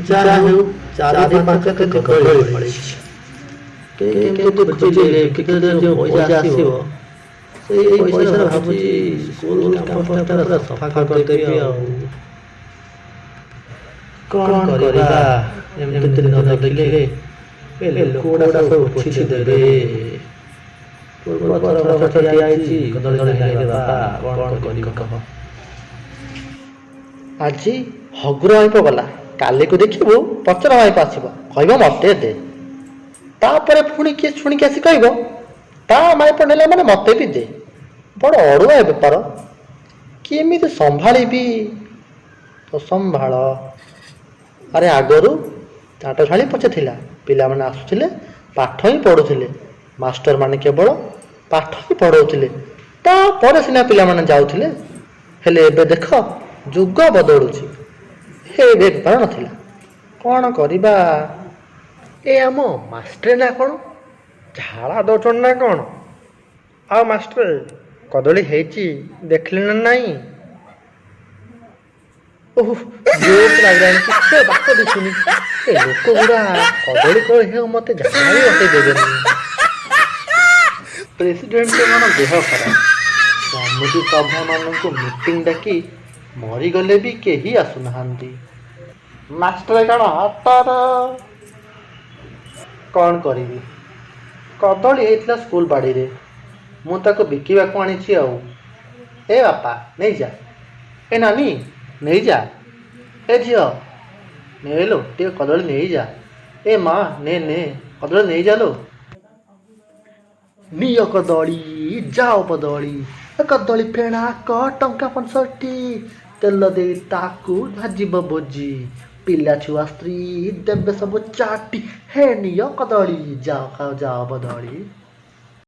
ଯାହା ହେଉ, 4-5 କେଜି କଦଳୀ ଫଳିଛି। କେମିତି ଖୋଜିଲେ ବିକିଦେଲେ ଯେଉଁ ପଇସା ଆସିବ, ସେଇ ପଇସାରେ ଭାବୁଛି ସ୍କୁଲ କ୍ୟାମ୍ପସଟା ପୁରା ସଫା କରିଦେବି। ଆଉ କ'ଣ କରିବା? ଏମିତି ନ ଦେଖିଲେ ଏ ଲୋକ ଗୁଡ଼ା ସବୁ ପୋଛି ଦେବେ। ପୂର୍ବ ଥର ଗଛ ଠିଆ ହେଇଛି, କଦଳୀ ନାହିଁ ରେ ବାପା। କ'ଣ କରିବି କହ? ଆଜି ହଗୁରା ମାଇପ ଗଲା, କାଲିକୁ ଦେଖିବୁ ପଚରା ମାଇପ ଆସିବ, କହିବ ମତେ ଦେ। ତାପରେ ପୁଣି କିଏ ଶୁଣିକି ଆସି କହିବ ତା ମାଇପ ନେଲା ମାନେ ମତେ ବି ଦେ। ବଡ଼ ଅଡ଼ୁଆ ଏ ବେପାର, କେମିତି ସମ୍ଭାଳିବି? ଅସମ୍ଭାଳ। ଆରେ, ଆଗରୁ ଚାଟଶାଳୀ ପଛେ ଥିଲା, ପିଲାମାନେ ଆସୁଥିଲେ, ପାଠ ହିଁ ପଢ଼ୁଥିଲେ। ମାଷ୍ଟରମାନେ କେବଳ ପାଠ ହିଁ ପଢ଼ଉଥିଲେ, ତାପରେ ସିନା ପିଲାମାନେ ଯାଉଥିଲେ। ହେଲେ ଏବେ ଦେଖ, ଯୁଗ ବଦଳୁଛି। ହେ, ଏବେ ବେପାର ନଥିଲା। କ'ଣ କରିବା? ଏ ଆମ ମାଷ୍ଟ୍ରେ ନା କ'ଣ ଝାଡ଼ା ଦଉଛନ୍ତି ନା କ'ଣ? ଆଉ ମାଷ୍ଟ୍ରେ, କଦଳୀ ହେଇଛି ଦେଖିଲେ ନା ନାଇଁ? ଓହୋ, ଜୋର ଲାଗିଲାଣି, କିଛି ବାଟ ଦିଶୁନି। ଏ ଲୋକ ଗୁଡ଼ା କଦଳୀ କଳି ହେଉ ମତେ ଝାଡ଼ା ବି ବସେଇ ଦେବେନି। ପ୍ରେସିଡେଣ୍ଟଙ୍କର ଦେହ ଖରାପ। ସମିତି ସଭ୍ୟମାନଙ୍କୁ ମିଟିଂ ଡାକି ମରିଗଲେ ବି କେହି ଆସୁନାହାନ୍ତି। ମାଷ୍ଟର କ'ଣ ହଟର? କ'ଣ କରିବି? କଦଳୀ ହେଇଥିଲା ସ୍କୁଲ ବାଡ଼ିରେ, ମୁଁ ତାକୁ ବିକିବାକୁ ଆଣିଛି। ଆଉ ଏ ବାପା, ନେଇଯା। ଏ ନାନୀ, ନେଇଯା। ଏ ଝିଅ, ନେଲୋ, ଟିକେ କଦଳୀ ନେଇଯା। ଏ ମା, ନେ ନେ, କଦଳୀ ନେଇଯା ଲୋ। ନିଅ କଦଳୀ, ଯାଅ କଦଳୀ। ଏ କଦଳୀ ଫେଣାକ ଟଙ୍କା 65। ତେଲ ଦେଇ ତାକୁ ଭାଜିବ ଭୋଜି, ପିଲା ଛୁଆ ସ୍ତ୍ରୀ ଦେବେ ସବୁ ଚାଟି। ହେ ନିଅ କଦଳୀ, ଯାଅ ଖାଅ, ଯାଅ ବଦଳି।